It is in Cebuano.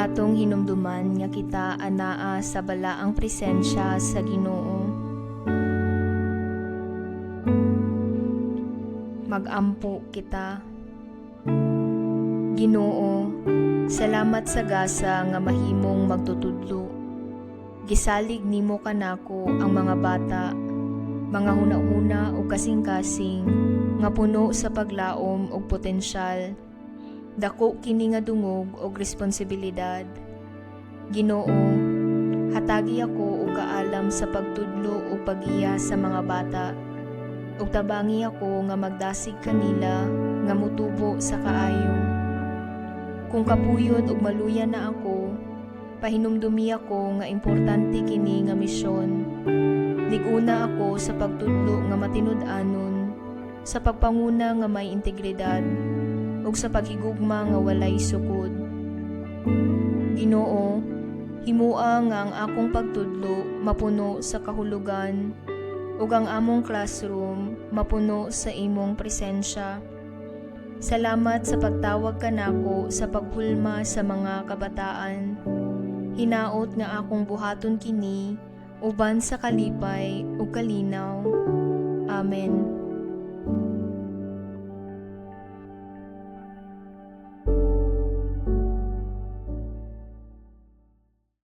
Atong hinumduman nga kita anaa sa balaang presensya sa Ginoo. Magampo kita. Ginoo, salamat sa gasa nga mahimong magtutudlo. Gisalig nimo kanako ang mga bata, mga hunahuna ug kasing-kasing nga puno sa paglaom ug potensyal. Dako kini nga dungog og responsibilidad. Ginoo, hatagi ako og kaalam sa pagtudlo ug paggiya sa mga bata. Ug tabangi ako nga magdasig kanila nga motubo sa kaayo. Kung kapuyon ug maluya na ako, pahinumdumi ako nga importante kini nga misyon. Lig-una ako sa pagtudlo nga matinud-anon, sa pagpanguna nga may integridad, ug sa paghigugma nga walay sukod. Ginoo, himua nga ang akong pagtudlo mapuno sa kahulugan ug ang among classroom mapuno sa imong presensya. Salamat sa pagtawag kanako sa paghulma sa mga kabataan. Hinaot nga akong buhaton kini uban sa kalipay ug kalinaw. Amen.